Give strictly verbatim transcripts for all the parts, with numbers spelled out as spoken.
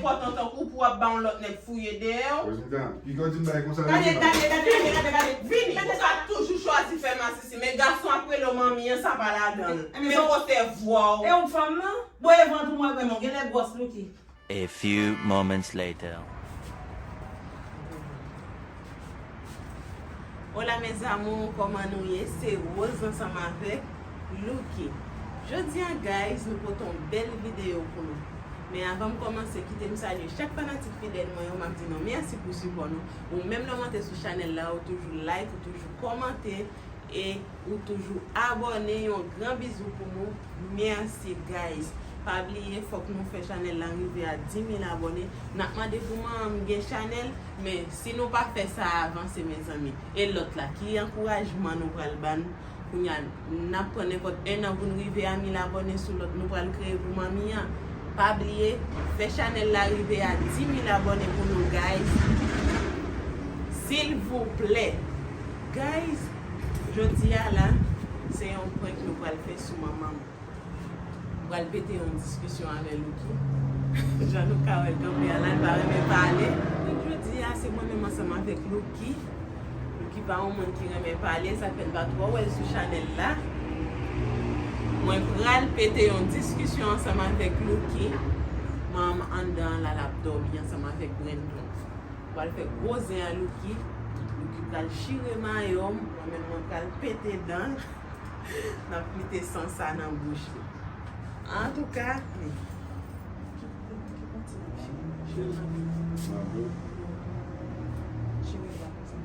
Enpòtan tankou pou w ap ba yon lòt nèg fouye dèyè w. Wè, Zita, piga w di m bagay konsa, gade, Zita. Gade, gade, gade, gade, gade. Vini, ou ka toujou chwazi fè masisi, men gason ap rele w manmi an, sa pa ladan l. Men gwosè vwa w. E yon fanm nan? Bon, e vant ou mwen, men gen lè gwòs Lucky. A few moments later. Hola mes amours, kòman nou ye? Se Rose ansanm avèk Lucky. Jodi a, guys, nou pote yon bèl videyo pou nou. Men avan m kòmanse, kite m salye chak fanatik fidèl mwen yo, m ap di nou mèsi pou sipò nou. Ou menm lè w monte sou chanèl la, ou toujou like, ou toujou kòmante, e ou toujou abòne, yon gran bizou pou nou. Mèsi, guys. Pa bliye, fòk nou fè chanèl la rive a dis mil abòne. N ap mande pou manman m gen chanèl, men si nou pa fè sa avanse, mezanmi. E lòt la, ki ankourajman nou pral ba n? Kounye a, n ap pran nenpòt en an pou n rive a mil abòne sou lòt nou pral kreye pou manmi an. Pa bliye, fè chanèl la rive a dis mil abòne pou nou, guys. Silvouplè. Guys, jodi a la, se yon prank nou pral fè sou manman m. M pral pete yon diskisyon avè Lucky. Jan nou ka wè l kanpe a la, l pa renmen pale. Donk, jodi a, se mwen menm ansanm avèk Lucky. Lucky pa yon moun ki renmen pale, sa fè n pa twò wè l sou chanèl la. Mwen pral pete yon diskisyon ansanm avèk Lucky. Manman m anndan an la, l ap dòmi ansanm avèk Brandon. Pral fè gwo zen a Lucky. Lucky pral chire mayo m. Mwen menm, mwen pral pete dan l. N ap kite san sa nan bouch li. Antouka, men. Ki, ki, ki pati n ap chire? Chire. Chire la konsa.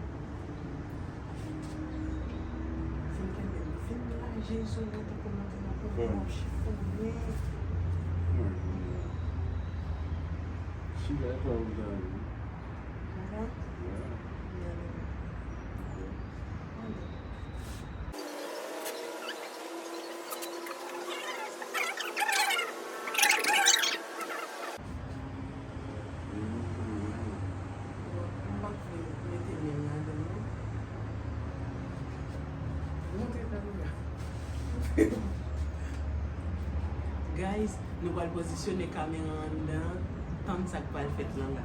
Fin kenbe, fin laje sou mwen tankou mwen te nan konpòm chifonnen. Chire a twò ou gade. Konsa? Yeah. Yeah. Guys, nou pral pozisyone kamera anndan, tann sa k pral fèt lan la.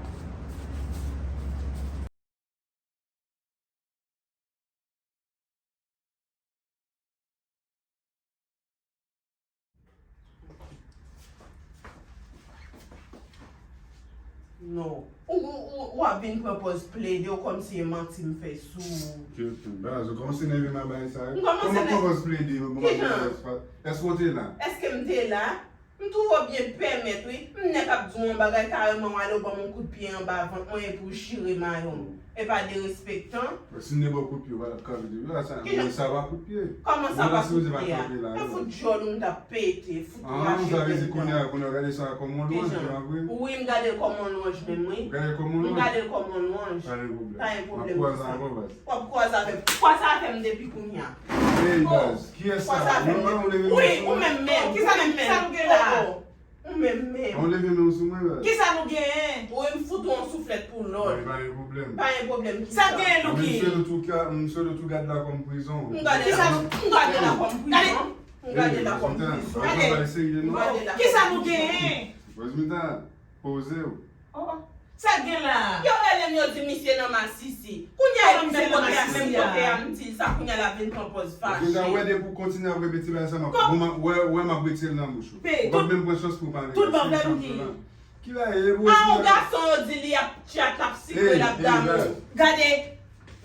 Non. Ou, ou, ou, ou ap vin pran pòz plede w kòmsi e manti m fè sou ou. Kèt, baz, ou kòmanse nève m a bagay sa yo. M kòmanse nève. Kòman pran pòz plede yo? Kijan? Èske w te la? Èske m te la? M twò byen pèmèt, wi. M nèk ap di w yon bagay, kareman w ale w ban m yon kout pye anba vant mwen epi w chire mayo m. E pa derespektan. Si m te ba w kout pye, w pa t ap kanpe depi la, sa, sa pa kout pye. Kòman sa pa kout pye a? Mwen sipoze pa kanpe la, non. Mwen fout djòl ou m t ap pete, fout rache pye m. Sa vle di kounye a, kounye a w gade sa kòm yon lwanj, se pa vre? Wi, m gade l kòm yon lwanj menm, wi. Ou gade l kòm yon lwanj? M gade l kòm yon lwanj. Pa gen pwoblèm. Pa gen pwoblèm pou sa. M ap kouwaze avè w, baz. W ap kouwaze avè m. Kouwaze avè m depi kounye a. Ey, baz. Kiyès sa? Mwen, mwen, ou leve men sou mwen? Wi, ou menm menm. Kisa, kisa nou gen la? Ou menm menm. Ou leve men w sou mwen, baz. Kisa nou genyen? Wi, m fout ou yon souflèt pou lòd. Pa gen pwoblèm. Pa gen pwoblèm, kisa? Sa genyen, Lucky? M swete w tou ka, m swete w tou gade la kòm prizon. M gade la, m gade la kòm prizon. M gade la kòm prizon. Gade. M gade la. Kisa nou genyen? Rosemita, poze w. Oh, oh. Sa k gen la? Yo rele m, yo di misye nan masisi. Kounye a, yo menm kote a, menm kote a, m di sa, kounye a l ap vin pran pòz fache. Ou gentan wè depi w kontinye ap repete bagay sa, m ap, bon, m ap, wè, wè m ap retire l nan bouch ou. Ou p ap menm pran chans pou w pale. Tout bòfè Lucky. Ki bagay e, bro? A, yon gason yo di li ap tchat, l ap sikre, l ap damou. Gade.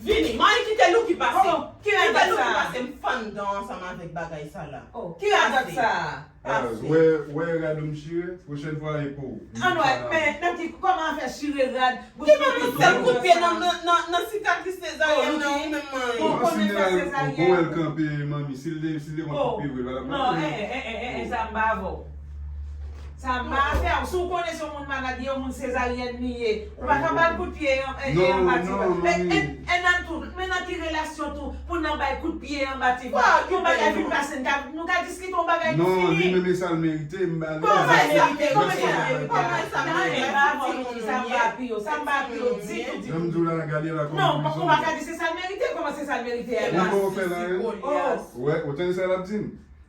Vini, mwen kite Lucky pase. Oh, ki ragat sa? Kite Lucky pase, m fann dan ansanm avèk bagay sa la. Oh, ki ragat sa? Pase. Wè, wè rad ou m chire, pwochèn fwa e pou ou. Anwè, men, nan ki, kòman fè chire rad? Ki manman sèl kout pye nan, nan, nan, nan sikatris sezaryèn nan, ou menm manyen. Bon, si l te al, bon, wè l kanpe, manmi, si l te, si l te konn kout pye vre, l pa t ap. Non, eh, eh, eh, eh, eh, sa m pa avè w. Sa m pa afè w. Si w konnen se yon moun malad, yon moun sezaryèn li ye, ou pa ka ba l kout pye an, e, e, anba ti vant. E, e, e nan tout, men nan ki relasyon tou, pou n nan bay kout pye anba ti vant? Yon bagay vin pase, n ka, nou ka diskite yon bagay ki fini. Non, li menm e sa l merite, m ba li. Kòman sa merite? Kòman sa merite? Nan, e pa avè w, Lucky, sa m pa pi yo, sa m pa pi yo ditou, ditou. Jan m di w la, gade la kòm prizon. Non, ou pa ka di se sa l merite, kòman se sa l merite? Mwen pa fè l anyen. Oh. Wè, ou tande sa l ap di m?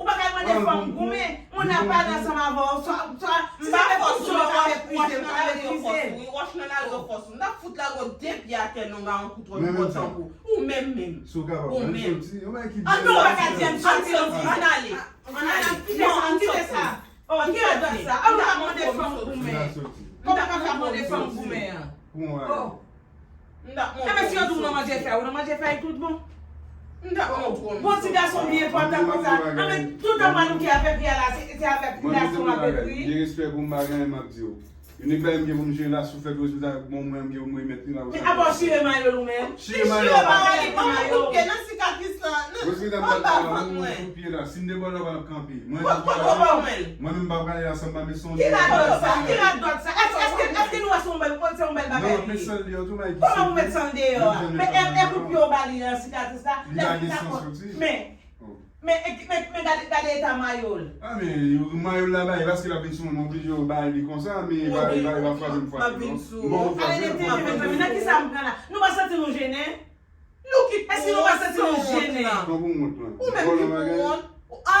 Ou pa ka mande fanm goumen. Moun nan pale ansanm avè w. Swa, swa, si se te pou sou yo ka meprize, yo ka meprize. Wòch nan lage fòs ou. M t ap fout lage w de pye atè non, ga yon kout wòch tankou. Ou menm menm. Si w kapab, ann soti. Yon bagay ki byen. Ann non, pa ka di ann soti, non, ann ale. Ann ale. Kite sa, kite sa. Oh, ki radòt sa? An nou pa mande fanm goumen. Kòman pa ka mande fanm goumen an? Pou mwen. Oh. M t ap montre w. Enben si yo di w nan manje fèy, ou nan manje fèy tout bon? M t ap montre w. Bon, ti gason byen enpòtan konsa. Enben tout anmwa nou ki avèk li a la, se, se avèk ti gason avèk li. Gen respè pou m, pa gen anyen m ap di w. Youn nan bagay m gen pou m jere la, si w fè twò rezilta bon, mwen m gen pou m remèt li la. Men apa w chire mayòl ou menm? Chire mayòl. Chire mayòl, li pran yon kout pye nan sikatris lan, nan anba vant mwen. Kout pye la, si m debòde w pa kanpe. Mwen menm m pa prale la san m pa met sonde. Ki radòt sa? Ki radòt sa? Èske, èske, èske nou wè se yon bèl, se yon bèl bagay li ye? Kòman pou met san deyò a? Men e, e kout pye w ba li nan sikatris la? Li pa gen sans soti. Men, men, men, men gade, gade eta mayo l. A men, mayo l la ba li paske l ap vin sou mwen, m oblije ba li konsa, men li pa, li pa, li pa frape m frape non. M poko frape l. Ale de tenten, mezanmi, nan kisa m pran la? Nou pa santi nou jennen? Look it. Èske nou pa santi nou jennen? Pran pou wont lan. Ou menm ki pou wont. Ou a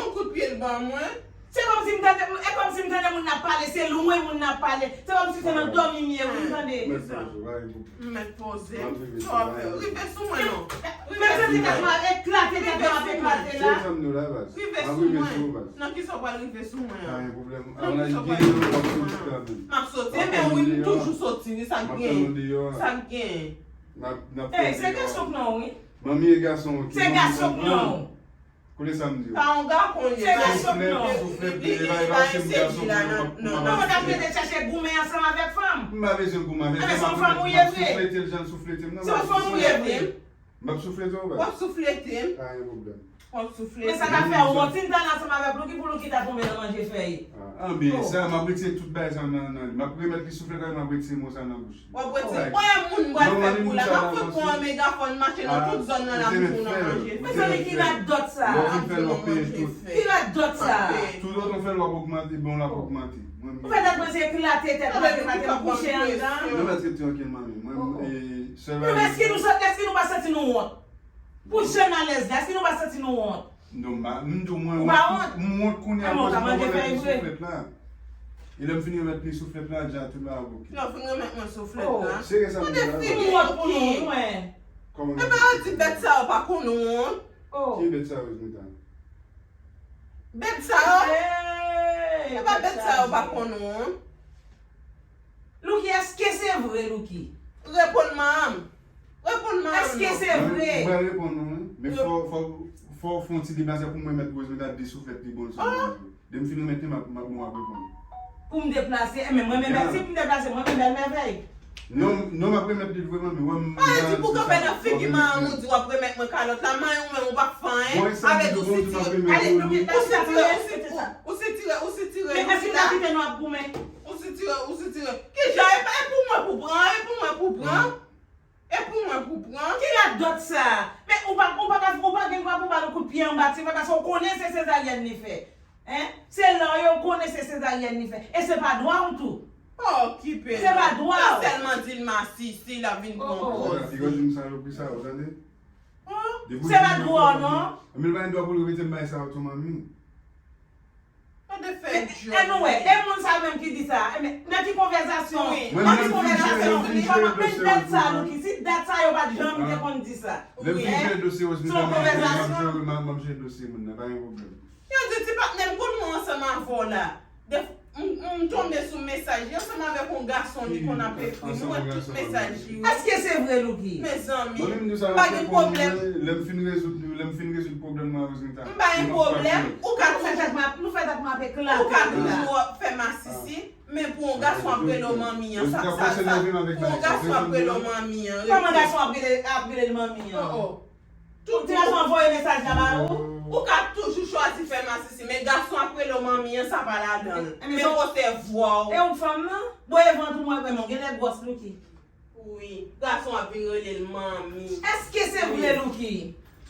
yon kout pye l ban mwen. Se kòmsi m tande, e kòmsi m tande moun nan ap pale, se lwen moun nan ap pale. Se kòmsi se nan dòmi m ye, wi, m tande. Mèt poze w, pa gen pwoblèm. M mèt poze. M ap viv sou afè. Rive sou mwen non. Rive sou mwen. Eklate tèt mwen, ap eklate la. Se egzanp nou la, baz. Rive sou mwen. Nan kisa w pral rive sou mwen an? Pa gen pwoblèm. Nan kisa w pral rive sou mwen an? M ap soti. Ebyen wi, m toujou soti, wi, sa k gen. Sa k gen. N ap, n ap fè. Ey, se gason k nan w, wi. Manmi e gason w ki. Se gason k nan w. Koute sa m di w. Pa yon gakon l ye. Se gason k nan w. Souflèt, souflèt, li, li, li pa, li pa se m gason mwen, m ap, m ap. Non, non, non, w ap rete chèche goumen ansanm avèk fanm. M pa bezwen goumen avèk fanm. Ebyen se yon fanm ou ye vre. M ap souflete l jan l souflete m nan. Se yon fanm ou ye vre. M ap souflete w, baz. W ap souflete m. Pa gen pwoblèm. W ap souflete m. Men sa ta fè w wont si m t al ansanm avèk Louki pou Louki ta tonbe nan manje fèy. Anben, sa, m ap retire tout bagay sa nan, nan li. M ap remèt li souflèt la, m ap retire mo sa nan bouch li. W ap retire. Mwen, moun m pral fè pou la, m ap fout pran yon megafòn mache nan tout zòn nan la, m di w nan manje fèy. Mezanmi, ki radòt sa a? Lè w fin fè l, w ap peye tout. Ki radòt sa a? Toutan w fè l, w ap ogmante, bon, l ap ogmante. Ou fè tèt mwen se eklate, tèt mwen eklate, m kouche anndan. Mwen mèt ret trankil, manmi. Mwen, e, sèl bagay. Èske nou santi, èske nou pa santi nou wont? Pou jan n alèz la, èske nou pa santi nou wont? Non, m pa, m di w mwen wont, m wont kounye a, paske m pa konn lè pou souflèt la. E lè m fin remèt li souflèt la, dja tout bagay bloke. Lè w fin remèt mwen souflèt la. Sere sa m di la. Ou wont pou nou, wi. Kòman? Epa yo di bèt sa yo pa konn wont. Ki bèt sa yo, Rosemita? Bèt sa yo? Epa bèt sa yo pa konn wont. Louki, èske se vre, Louki? Reponn manman m. Reponn manman m. Èske se vre? Mwen, mwen reponn ou, wi. Men fò, fò, fò w fè yon ti deplase pou mwen mèt Rosemita de souflèt li bon sou mwen. Lè m fin remèt li, m ap, m ap, m ap reponn. Pou m deplase, e men mwen menm, si m deplase, mwen menm bèl mèvèy. Non, non, m ap remèt li vre, manmi. Wè m. Pa di pou kanpe nan figi manman m, ou di w ap remèt mwen kalòt la, manman ou menm ou pa fè anyen. Avè di w sitire. Ou sitire, ou sitire, ou sitire. Men èske m ta kite nou ap goumen? Ou sitire, ou sitire. Kijan? E pou mwen pou pran, e pou mwen pou pran. E pou mwen pou pran. Ki radòt sa a? Men ou pa, ou pa ka, ou pa gen dwa pou ba l kout pye anba ti frè paske ou konnen se sezaryèn li fè. Hein? Se lè yo konnen se sezaryèn li fè. E se pa dwa w tou. Pa okipe l. Se pa dwa w. Yo sèlman di l masisi, l ap vin pran pòz. Piga di m salopri sa, ou tande? Se pa dwa w non. Men l pa gen dwa pou l rete m bay sa yo tou, manmi. Anyway, e moun sa menm ki di sa, e men, nan ki konvèsasyon? Nan ki konvèsasyon? Papi, men dat sa, Louki, si dat sa yo pa t janm te konn di sa. Lè m fin jere dosye Rosemita, m ap jere, m ap jere dosye moun nan, pa gen pwoblèm. Yo di ti patnè m konn mwen ansanm avè w la. M tonbe sou mesaj li ansanm avèk yon gason li konn ap ekri m, mwen tout mesaj li wi. Èske se vre, Louki? Mezanmi, pa gen pwoblèm. Lè m fin rezoud, lè m fin rezoud pwoblèm mwen avèk Rosemita, m pa gen pwoblèm. Ou ka toujou, nou fè tèt mwen ap eklate. Ou ka toujou ap fè masisi, men pou yon gason ap rele w manmi an, sa, sa, sa, pou yon gason ap rele w manmi an, kòman gason ap rele, ap rele l manmi an? Tout gason ap voye mesaj la ba ou? Ou ka toujou chwazi fè masisi, men gason ap rele w manmi an, sa pa ladan l. Men pwosè vwa w. E ou k fanm nan? Bon, e vant ou mwen, men ou genlè gwòs, Louki. Wi, gason ap vin rele l manmi. Èske se vre, Louki?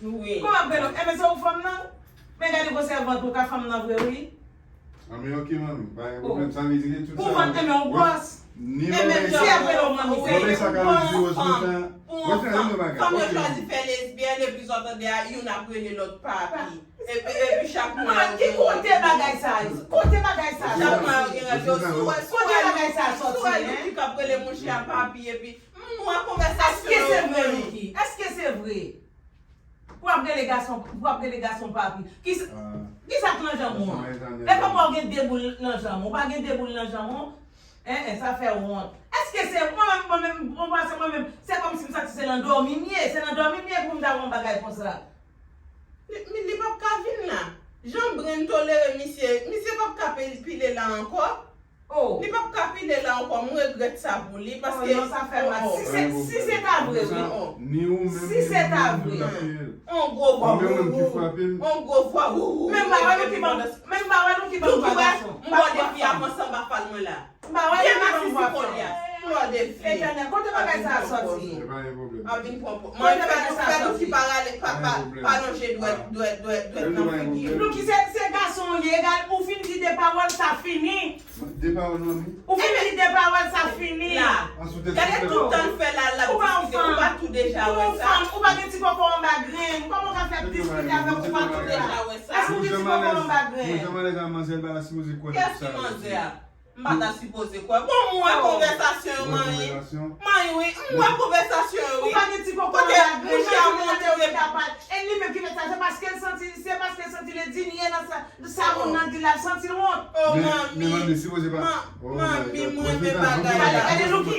Wi. Kòman ap rele w? Enben se ou k fanm nan? Men gade gwosè vant ou ka fanm nan vre wi. Anben ok manmi, pa gen pwoblèm, sa vle di ke tout sa. Pou vant enmen ou gwòs. Enmen si apre l ou manmi se. Sa ka vle di Rose Moutan. Rose Moutan, yon bagay. Fanm yo chwazi fè lesbyèn epi sa w tande a, youn ap rele lòt papi. Epi, epi chak mwa yo gen randevou. Ki kote bagay sa yo? Kote bagay sa yo? Chak mwa yo gen randevou. Si w wè, si w wè Lucky k ap rele monchè a papi epi, m wè konvèsasyon yo. Èske se vre, Lucky? Èske se vre? Pou ap rele gason, pou ap rele gason papi. Kisa, kisa k nan janm ou an? E kòman w gen de boul nan janm ou? Ou pa gen de boul nan janm ou? En, en, sa fè wont. Èske se mwen menm, mwen menm, bon, pa se mwen menm, se kòmsi m santi se nan dòmi m ye, se nan dòmi m ye pou m ta wè yon bagay konsa. Li, li, li p ap ka vin la. Jan Bren tolere misye, misye p ap ka pe-, pile la ankò. Oh. Li p ap ka pile la ankò, m regrèt sa pou li, paske. Oh, non, sa fè mal. Si se, si se ta vre, wi. Ni ou menm, ni ou menm, ni ou menm ki frape l. On gwo vwa. Ou menm ki frape m. On gwo vwa. Men m pa wè nou ki ban, men m pa wè nou ki ban m pa gason. M bò de fi a panse anba fal mwen la. M pa wè nou ki ban m pa gason. Etènèl, kote bagay sa a sòti? A vin pran po. Mwen fè nou, fè nou ki pa rale, pa, pa, pa lonje dwèt, dwèt, dwèt, dwèt nan figi. Nou ki se, se gason ou ye, egal, ou fin di de pawòl, sa fini. De pawòl manmi. Ou fin di de pawòl sa fini. La. Gade tout tan l fè la, l ap diskite, ou pa tou deja wè sa. Ou pa gen ti koko anba grenn. Kòman w ka fè ap diskite avèk ou pa tou deja wè sa? Èske ou gen ti koko anba grenn? Mwen jan m alèz a manzè l pa ta sipoze kwè tout sa. Kiyès ki manzè a? M pa ta sipoze kwè. Bon, m wè konvèsasyon yo manyen. Manyen wi, m wè konvèsasyon yo wi. Ou pa gen ti koko anba grenn. Kote mouche a monte wi. E li menm ki fè sa, se paske l santi, se paske l santi l endinye nan sa. Sa moun nan di la, l santi l wont. Oh, manmi. Men, men manmi, sipoze pa. Oh, manmi, mwen renmen bagay la. Gade, gade, nou ki.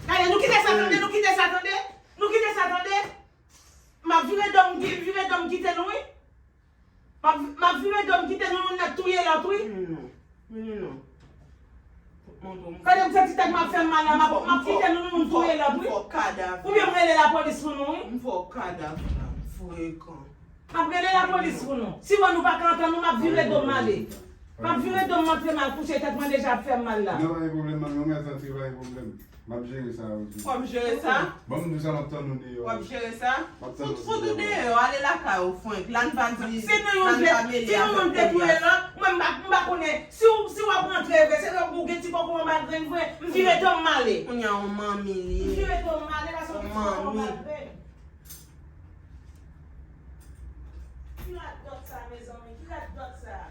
Gade, nou kite sa tande, nou kite sa tande. Nou kite sa tande. M ap vire do m, vire do m kite nou, wi. M ap, m ap vire do m kite nou, nou nèk touye lòt, wi. Vini non. Vini non. Gade m santi tèt m ap fè m mal la, m ap, m ap kite nou, nou touye lòt, wi. Oubyen m rele lapolis pou nou, wi. M fè w kadav la, frekan. M ap rele lapolis pou nou. Si w wè nou pa ka antann nou, m ap vire do m ale. M ap vire do m antre m al kouche, tèt mwen deja ap fè m mal la. Non, pa gen pwoblèm, manmi, ou mèt antre, pa gen pwoblèm. M ap jere sa, Rosie. W ap jere sa? Ban m di w sa, m ap tann ou deyò. W ap jere sa? M ap tann ou deyò. Fout, fout ou deyò, ale lakay ou, frenk. La n pa di, la n pa mele avèk Kolias. Si nou youn te touye lòt, mwen m pa, m pa konnen. Si w, si w ap rantre vre, se lè ou gen ti koko anba grenn vre, m vire do m m ale. Kounye a, yon manmi li ye. M vire do m m ale, paske w gen ti koko anba grenn. Ki radòt sa, mezanmi? Ki radòt sa?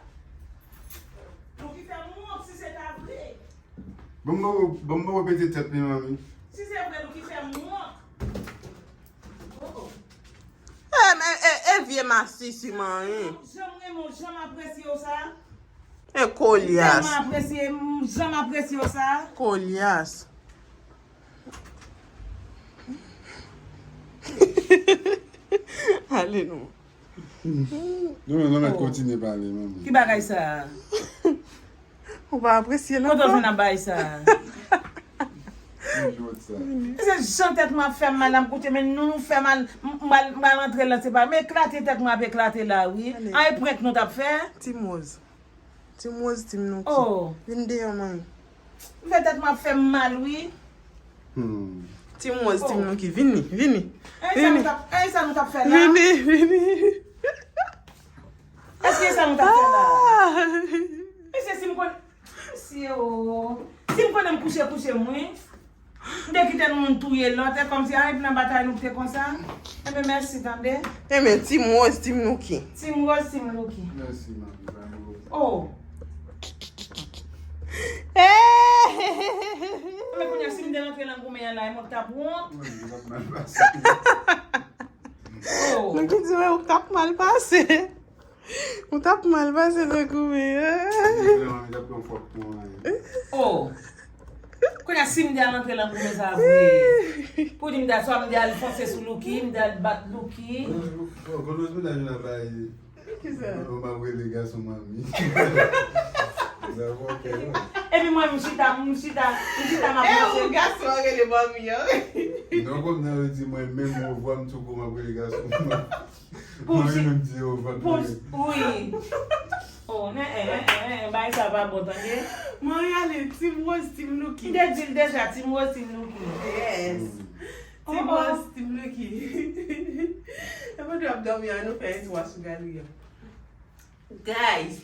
Nou ki fè m wont, si se ta vre. Bon, bon, bon, bon, repete tèt li, manmi. Si se vre, nou ki fè m wont. Oh, oh. E, e, e, e vye masisi, manmi. Jan m renmen w, jan m apresye w sa. E Kolias. M tèlman apresye, m, jan m apresye w sa. Kolias. Ale non. Non, non, mèt kontinye pale, manmi. Ki bagay sa? Ou pa apresye l ankò? Kote w jwenn nan bagay sa? Ki jwèt sa? Se jan tèt mwen ap fè m mal, m koute, men nou, nou fè mal, m, m al, m al rantre la, se pa, men eklate tèt mwen ap eklate la, wi. Ale. An, e prank nou t ap fè? Ti Moz. Ti Moz, Ti Mnouki. Oh. Vin deyò, manmi. M fè tèt mwen ap fè m mal, wi. Hmm. Ti Moz, Ti Mnouki, vini, vini. Vini. Sa nou t ap, sa nou t ap fè la? Vini, vini. Èske sa nou t ap fè la? Ah. Mesye, si m konn, mesye, oh. Si m konnen m kouche, kouche m, wi. M te kite nou, nou touye lòt, e kòmsi a, epi nan batay nou te konsa. Enben, mèsi, tande. Enben, Ti Moz, Ti Mnouki. Ti Moz, Ti Mnouki. Mèsi, manmi, pa gen pwoblèm. Oh. Enben, kounye a, si m te rantre nan goumen an la, e mwen k t ap wont. Mwen, mwen t ap mal pase. Oh. Mnouki di, wè, ou t ap mal pase. Ou t ap mal pase nan goumen an. Li vrèman, li t ap pran fòt pou anyen. Oh. Kounye a, si m te al antre nan goumen sa vre, pou di m te al, swa m te al fonse sou Lucky, m te al bat Lucky. Bon, bon, bon, nou ta vin ap bay. Kisa? Bon, m ap rele gason manmi. Sa bon, ok, non? Epi mwen, m chita, m chita, m chita, m ap. E ou gason an rele manmi an? Non, kòm nan yo di mwen, menm yon vwa m tou gwo, m ap rele gason manmi. Pou mwen menm di yo, pou, wi. Oh, nen, en, en, en, en, bagay sa pa bon, tande. Mwen ale, Team Rose, Team Lucky. M te di l deja, Team Rose, Team Lucky. Yes. Team Rose, Team Lucky. E mwen Ap dòmi an, nou fè entwo a sou galri an. Guys,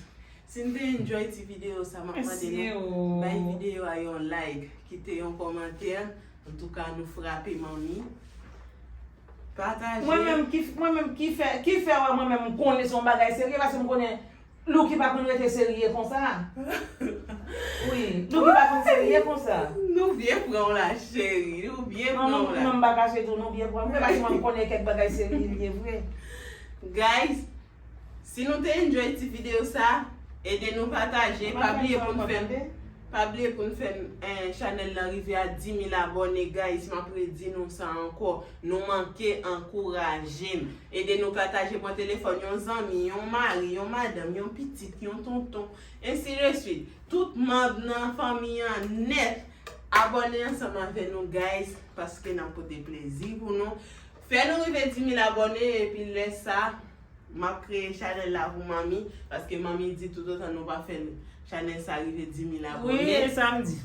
si n te enjoy ti videyo sa, m ap mande nou bay videyo a yon like, kite yon kòmantè. Antouka, nou frape manmi. Pataje. Mwen menm ki, mwen menm ki fè, ki fè wè mwen menm m konnen se yon bagay serye, paske m konnen Lucky pa konn rete serye konsa. Wi, Lucky pa konn serye konsa. Nou byen pran w la, cheri. Nou byen pran w la. Non, m pa kache tou, nou byen pran m vre, paske mwen m konnen kèk bagay serye li ye vre. Guys, si nou te enjoy ti videyo sa, ede nou pataje. Pa bliye pou n fè m, pa bliye pou n fè m, eh, chanèl lan rive a di mil abòne, guys. M ap redi nou sa ankò. Nou manke ankouraje m. Ede nou pataje, pran telefòn yon zanmi, yon mari, yon madanm, yon pitit, yon tonton, ensi de swit. Tout manm nan fanmi an nèt. Abòne ansanm avè nou, guys, paske n ap pote plezi pou nou. Fè nou rive di mil abòne, epi lè sa, m ap kreye chanèl la pou manmi, paske manmi di toutotan nou pa fè chanèl sa rive di mil abòne. Wi, e sa m di.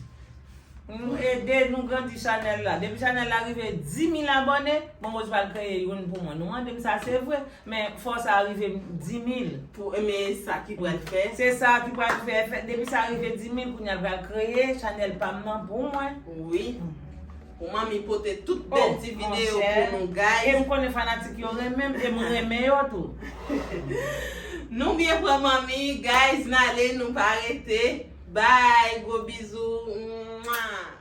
Nou ede nou grandi chanèl la. Depi chanèl la rive di mil abòne, Bonbòz pral kreye youn pou mwen. Nou mande m sa, se vre, men fò sa rive di mil. Pou, men sa ki pral fè. Se sa ki pral fè. Fè, depi sa rive di mil, kounye a l pral kreye chanèl pa m nan pou mwen. Wi. Pou manmi pote tout bèl ti videyo pou nou, guys. E m konnen fanatik yo renmen m, e m renmen yo tou. Nou byen pran manmi, guys, n ale, nou pa rete. Bye, gwo bizou. Mwa.